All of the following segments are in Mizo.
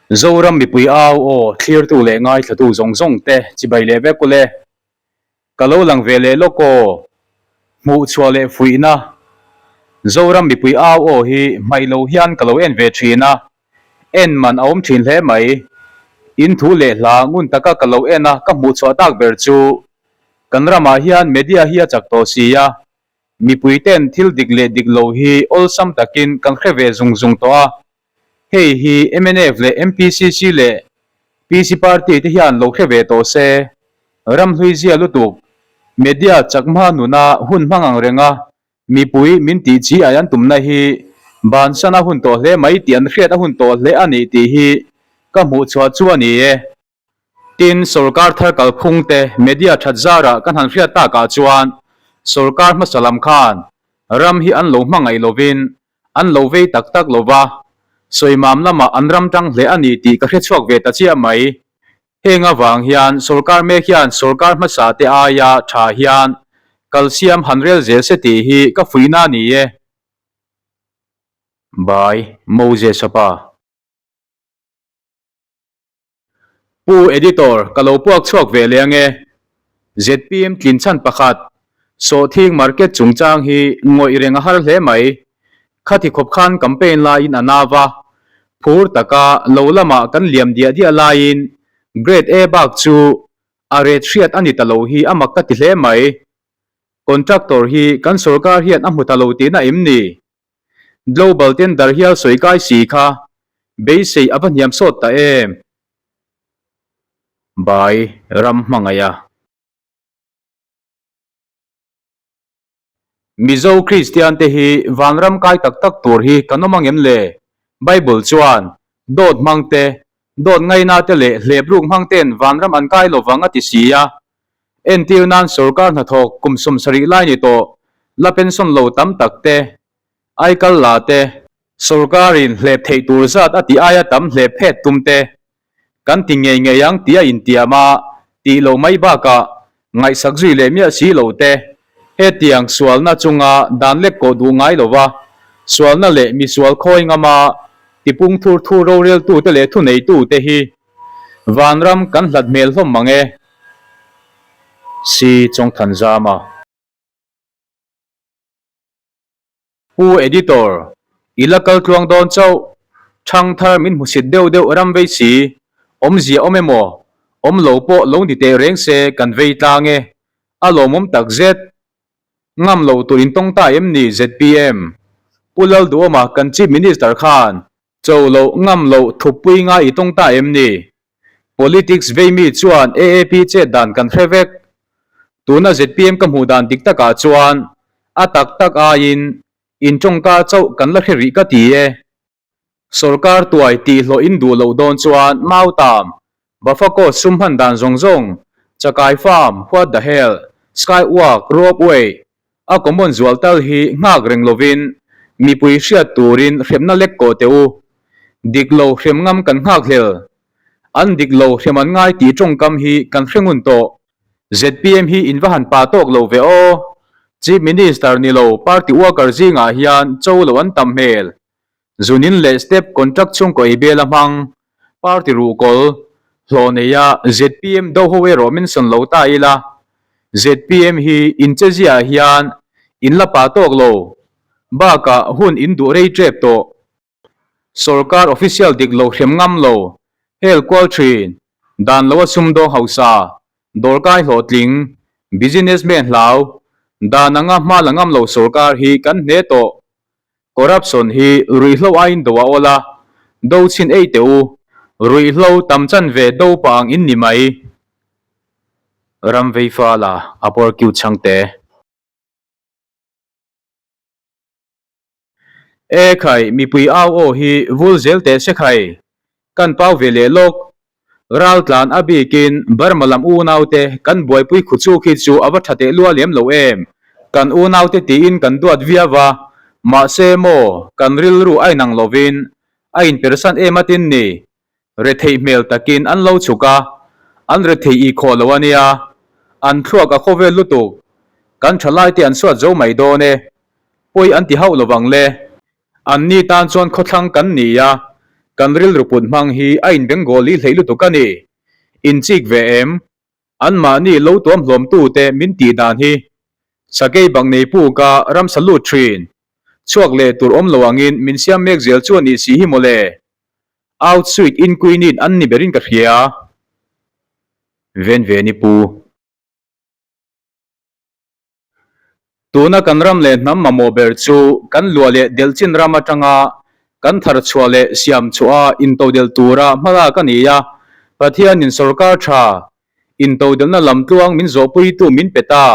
Zoram mipui au aw thlirtu leh ngaithlatu zawng zawng te chibai leh vek ule. Ka lo lang ve leh lawk aw. Hmuhchhuah leh fuihna. Zoram mipui au aw hi hmaih lo hian ka lo en ve thin a, en man a awm thin hle mai. In thu leh hla ngun taka ka lo en a ka hmuhchhuah tak ber chu kan ramah hian media hi a chak tawh si a, mipui ten thil dik leh dik lo hi awlsam takin kan hre ve zung zung tawh a, Hei hi mnf leh MPCC leh PC party te hian lo hre ve tawh se, ramhlui zia lutuk, media chakma nuna hun hmang ang renga mipui min tih chi ai an tumna hi bansan a hun tawh hle mai tih an hriat a hun tawh hle a nih tih hi ka hmuh chhuah chu a ni e. Tin, sorkar thar kalphung te media that zarah kan han hriat takah chuan sorkar hmasa lam khan ram hi an lo hmangaih lovin an lo vei tak tak lo va, sawimam lamah an ram tang hle a ni tih ka hre chhuak ve ta chiah mai. Heng avang hian sorkar mek hian sorkar hmasa te aia tha hian kalsiam han rel zel se tih hi ka fuihna a ni e. By Moses a pa. Pu Editor, ka lo puak chhuak ve leh ange. Zpm tlin chhan pakhat, Sawhthing market chungchang hi ngawih reng a har hle mai. Khati khawp khan campaign laiin a nau va, phur taka lo lamah kan liam diah diah laiin Grade A bak chu a ret hriat a ni ta lo hi a mak ka ti hle mai. Contractor hi kan sorkar hian a hmu ta lo tihna em ni? Global tender hial sawi kai si kha beisei a va hniam sawt ta em? Bai ram hmangaih a. Mizo Kristian te hi vanram kai tak tak tur hi kan awm angem le? Bible chuan dawt hmang te, dawt ngaina te leh hlepruk hmang ten vanram an kai lovang a ti si a. Entir nan sorkar hnathawk kum 70 lai ni tawh la pension lo tam tak te, aikal la te, sorkarin hlep theih tur zat a tih aia tam hlep phet tum te kan ti ngei ngei ang tih a intiam a tih loh mai bakah ngaihsak zui leh miah si lo te, hetiang sualna chunga dan lek kawh duh ngai lova sualna leh misual khawi ngama tipung thur thur roreltute leh thuneitute hi vanram kan hlat hmel hlawm mang e. Si Chawngthanzama. Pu Editor, i la kal tluang dawn chauh. Thang thar min hmusit deuh deuh ram vei si. Awmzia awm emaw, awm lo pawh lo ni teh reng se kan vei tlang e. A lawmawm tak zet. Ngam lo tur in tawng ta em ni zpm? Pu Lalduhawma kan Chief Minister khan Cho loh ngam loh thuppui ngai i tawng ta em ni? Politics vei mi chuan AAP chet dan kan hre vek. Tuna zpm ka hmuh dan dik takah chuan a tak tak aiin in tawngka chauh kan la hre rih ka ti e. Sorkar tuai tih hlawh in duh loh dawn chuan Mautam, Bafako sum hman dan zawng zawng, Chakai Farm, What the hell, Sky Walk, Rope Way, a common zual tal hi nghak reng lovin mipui hriat turin hremna lek kawh teh u. Dik lo hrem ngam kan nghak hlel. An dik lo hrem an ngai tih tawngkam hi kan hre ngun tawh. Zpm hi in va han pa tawk lo ve aw. Chief Minister ni lo party worker zingah hian cho lo an tam hmel. Zunin leh step contract chhungkaw ei bel a hmang. Party ruhkawl hlawh neia zpm do ho erawh mention lo ta ila. Zpm hi in che ziah hian in la pa tawk lo. Bakah hun in duh rei tep tawh. Sorkar official dik lo hrem ngam lo, hel kual thin, dan lo a sumdawng hausa, dawrkai hlawhtling, businessman hlau, dan anga hma la ngam lo sorkar hi kan hne tawh. Corruption hi ruihhlo aiin do a awl a, do chhin ei teh u, ruihhlo tam chan ve do pah ang in ni mai. Ram vei fal a, a bawr kiu chhang te. E khai, mipui au aw hi vul zel teh se khai. Kan pau ve leh lawk. Raltlan a bikin Burma lam unaute kan buaipui khu chu khi chu a va tha teh lua lem lo em. Kan unaute tiin kan duat viau a, mahse maw kan rilru a inang lovin a inpersan em atin ni. Retheih hmel takin an lo chhuk a, an rethei i khawh lo a nia. An thluak a khawvel lutuk. Kan thalaite an suat zo mai dawn e. Pawi an ti hauh lovang le. Anni tan chuan khawthlang kan ni a, Kan rilru put hmang hi a inbenggawl i hleih lutuk a ni. Inchik ve em? Anmahni lo tuam hlawmtute min tih dan hi sakei bak nei puka ramsa lut thin, chhuak leh tur awm lo angin min siam mek zel chu a nih si hi mawle. Out suit in queen-in an ni berin ka hria. Ven ven i pu. Tuna kan ram leh hnam mamawh ber chu kan luah leh delchin ram atanga kan thar chhuah leh siam chhuah a intodelh tura hmalak a ni a, Pathianin sorkar tha intodelhna lamtluang min zawhpuitu min pe ta.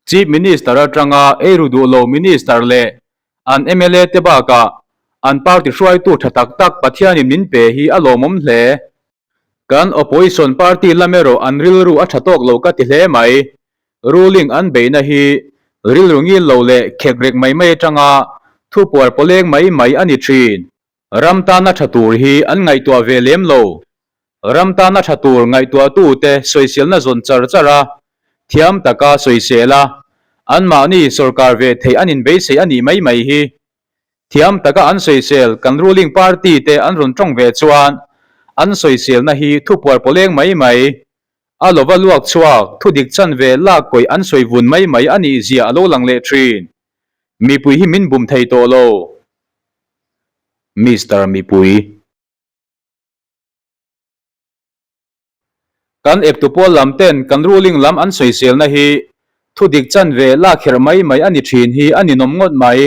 Chief Minister atanga eiru duh lo Minister leh an mla te bakah an party hruaitu tha tak tak Pathianin min pe hi a lawmawm hle. Kan opposition party lam erawh an rilru a tha tawk lo ka ti hle mai. Ruling an beihna hi rilru ngil lo leh khek rek mai mai atanga thu puar pawleng mai mai a ni thin. Ram tana tha tur hi an ngaihtuah ve lem lo. Ram tana tha tur ngaihtuahtute sawiselna zawn char char a, thiam taka sawisel a, anmahni sawrkar ve theih an inbeisei a nih mai mai hi. Thiam taka an sawisel kan ruling party te an rawn tawng ve chuan an sawiselna hi thupuar pawleng mai mai, a lova luak chhuak thu dik chan ve lak kawih an sawi vun mai mai a nih zia a lo lang leh thin. Mipui hi min bum thei tawh lo. Mister Mipui. Kan eptu pawl lam ten kan ruling lam an sawiselna hi thudik chanve lak herh mai mai a ni thin hi a ninawm ngawt mai.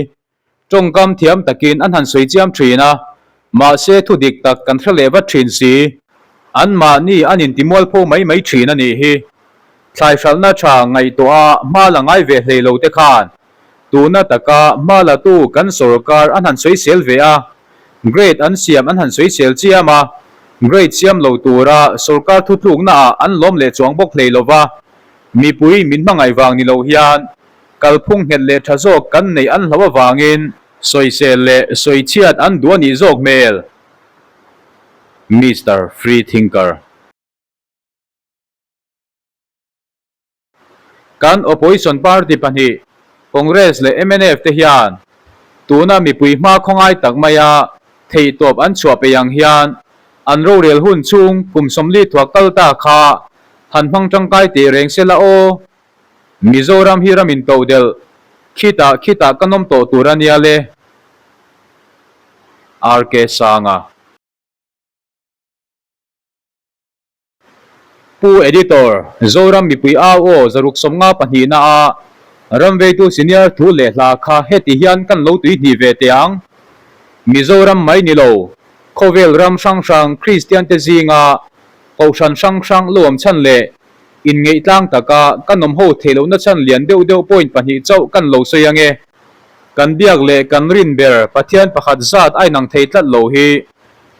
Tawngkam thiam takin an han sawi chiam thin a, mahse thudik tak kan hre leh vat thin si. Anmahni an intimualpho mai mai thin a nih hi. Thlai hralhna tha ngaihtuah a hma la ngai ve hlei lo te khan tuna taka hma latu kan sorkar an han sawisel ve a, Grade an siam an han sawisel chiam a, grade siam lo tura sorkar thutlukna ah an lawm leh chuang bawk hlei lova, mipui min hmangaih vang ni lo hian kalphung nghet leh tha zawk kan neih an hlo avangin sawisel leh sawichhiat an duh a nih zawk hmel. Mister Free Thinker. Kan opposition party pahnih Congress leh mnf te hian tuna mipui hma khawngai tak maia theihtawp an chhuah peih ang hian an rorel hun chhung kum 40 thuak kal ta kha han hmang tangkai teh reng se la aw. Mizoram hi ram intodelh khitah khitah kan awm tawh tur a nia le. RK Sanga. Pu Editor, Zoram mipui au aw 652 na a ramveitu senior thu leh hla kha heti hian kan lo tuihnih ve teh ang. Mizoram mai ni lo, khawvel ram hrang hrang Kristian te zinga kohhran hrang hrang lo awm chhan leh inngeih tlang taka kan awm ho theih lohna chhan lian deuh deuh point pahnih chauh kan lo sawi ange. Kan biak leh kan rin ber Pathian pakhat zat a inang thei tlat lo hi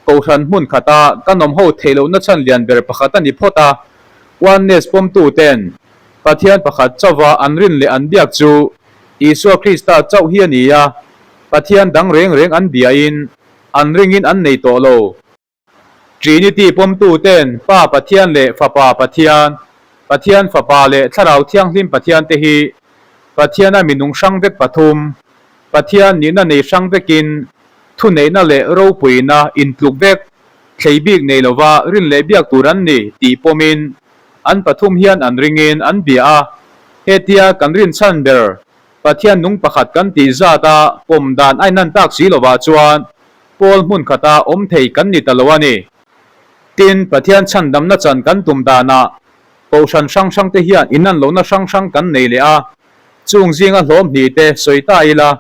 Kohhran hmun khata kan awm ho theih lohna chhan lian ber pakhat a ni phawt a, Oneness pawmtu ten Pathian pakhat chauha an rin leh an biak chu Isua Krista chauh hi a ni a, Pathian dang reng reng an biain an ringin an nei tawh lo. Trinity pawmtu ten Pa Pathian leh Fapa Pathian, Pathian Fapa leh Thlarau Thianghlim Pathian te hi Pathiana minung hrang vek pathum, Pathian nihna nei hrang vekin thuneihna leh ropuina intluk vek thlei bik nei lova rin leh biak tur an ni tih pawmin an pathum hian an ringin an bia a. Hetia kan rinchhan ber Pathian nung pakhat kan tih zat a pawm dan a inan tak si lovah chuan pawl hmun khata awm thei kan ni ta lo a ni. Tin, Pathian chhandamna chan kan tum danah kohhran hrang hrang te hian inan lohna hrang hrang kan nei leh a, chung zinga hlawm hnih te sawi ta ila.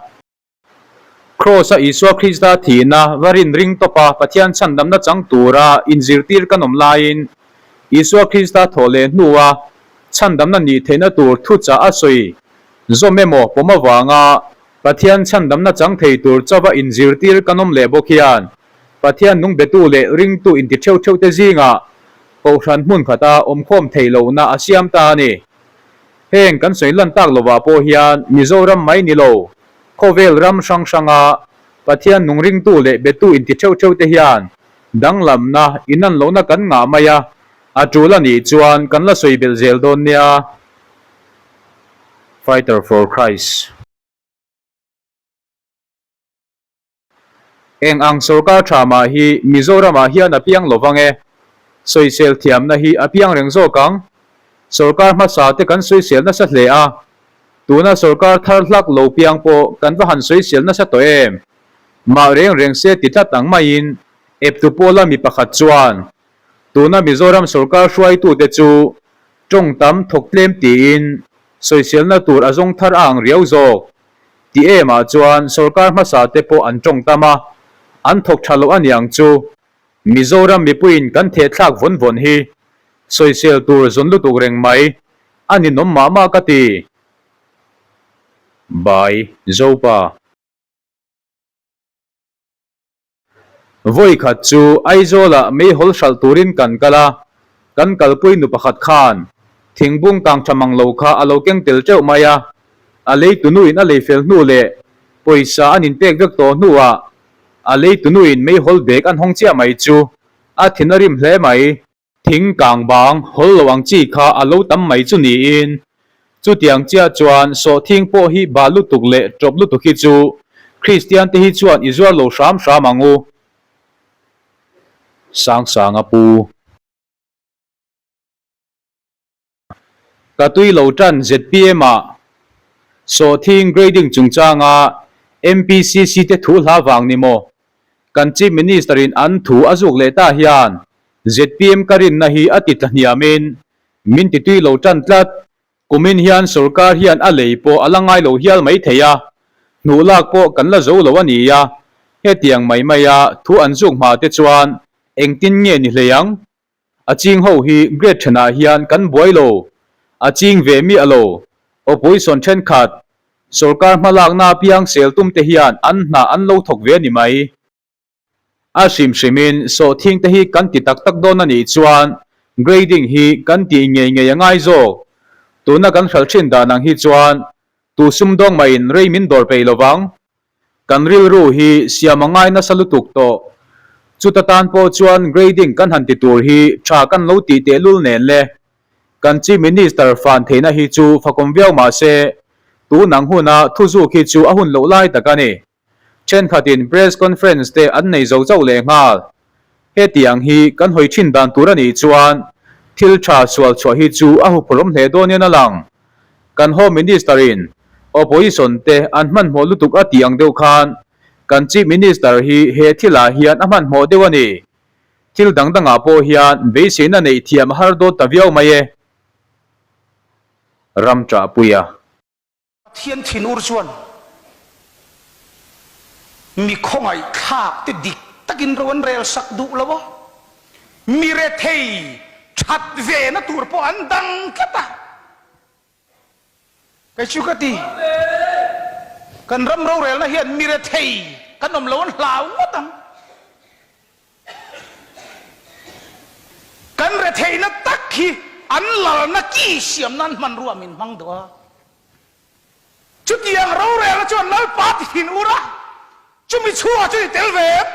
Kraws-a Isua Krista thihna va rin ring tawpa Pathian chhandamna chang tura inzirtir kan awm laiin, Isua Krista thawh leh hnua chhandamna nih theihna tur thuchah a sawi zawm emaw pawm avanga Pathian chhandamna chang thei tur chauva inzirtir kan awm leh bawk hian Pathian nung betu leh ringtu inti theuh theuh te zingah kohhran hmun khata awmkhawm theih lohna a siam ta a ni. Heng kan sawi lan tak lovah pawh hian Mizoram mai ni lo, khawvel ram hrang hranga Pathian nung ringtu leh betu inti theuh theuh te hian danglamna, inan lohna kan ngah mai a, a tul a nih chuan kan la sawi belh zel dawn nia. Fighter for Christ. Eng ang sorkar tha mah hi Mizoramah hian a piang lo vang e. Sawisel thiamna hi a piang reng zawk ang. Sorkar hmasa te kan sawisel nasa hle a, tuna sorkar thar hlak lo piang pawh kan va han sawisel nasa tawh em? Mah reng reng se ti tlat ang maiin eptu pawla mi pakhat chuan tuna Mizoram sorkar hruaitute chu tawng tam thawk tlem tiin sawiselna tur a zawng thar a ang riau zawk. Ti emah chuan sorkar hmasa te pawh an tawng tam a, an thawk tha loh aniang chu. Mizoram mipuiin kan thehthlak vawn vawn hi sawisel tur zawn lutuk reng mai a ninawm mah mah ka ti. By Zopa. Vawi khat chu Aizawlah meihawl hralh turin kan kal a, kan kalpui nu pakhat khan thingbung kang tha mang lo kha a lo keng tel teuh mai a, a lei tunuin a lei fel hnu leh pawisa an inpek vek tawh hnuah a lei tunuin meihawl bag an hawng chiah mai chu a thin a rim hle mai. Thing kang bang hawl lo ang chi kha a lo tam mai chu niin, chutiang chiah chuan sawhthing pawh hi bal lutuk leh tawp lutuk hi chu Kristian te hi chuan i zuar lo hram hram ang u. Sangsanga pu. Ka tui lo tan zpm ah sawhthing grading chungchanga MPCC te thu hla vang ni maw? Kan Chief Minister in an thu a zuk leh ta hian zpm ka rinna hi a ti tla hniamin min ti tui lo tan tlat. Kumin hian sorkar hian a lei pawh a la ngai lo hial mai thei a, hnuh lak pawh kan la zo lo a ni a, hetiang mai maia thu an zuk hma te chuan engtin nge ni hlei ang? A ching ho hi grade thenah hian kan buai lo, a ching ve miah lo. Opposition thenkhat, sorkar hmalakna apiang sel tum te hian an hna an lo thawk ve a ni mai. A hrim hrimin sawhthing te hi kan ti tak tak dawn a nih chuan grading hi kan tih ngei ngei a ngai zawk. Tuna kan hralh thin dan ang hi chuan tu sumdawng mahin rei min dawr peih lovang. Kan rilru hi siam a ngai nasa lutuk tawh. Chuta tan pawh chuan grading kan han ti tur hi tha kan lo tih tehlul nen le. Kan Chief Minister fan theihna hi chu fakawm viau mah se, tun ang huna thuzuk hi chu a hun loh lai tak a ni. Thenkhatin press conference te an nei zo chauh lehnghal. Hetiang hi kan hawi thin dan tur a nih chuan thil tha sual chhuah hi chu a huphurhawm hle dawnin a lang. Kan Home Minister in Opposition te an hmanhmawh lutuk a tih ang deuh khan kan Chief Minister hi he thilah hian a hmanhmawh deuh a ni. Thil dang dangah pawh hian beiseina neih thiam a har dawn ta viau mai e. Ram ṭahpuia. Pathian thinur chuan mi khawngaihthlak te dik takin ro an rel sak duh lo a, mi rethei that ve na tur pawh an dang tlat a. Kei chu ka ti, kan ram rorelna hian mi rethei kan awm lo an hlau ngawt ang. Kan retheihna tak hi an lalna ki siam nan hmanrua min hmang duh a. Chutiang rorelna chuan Lalpa ti thin ur a, chumi chhungah chuan i tel ve em?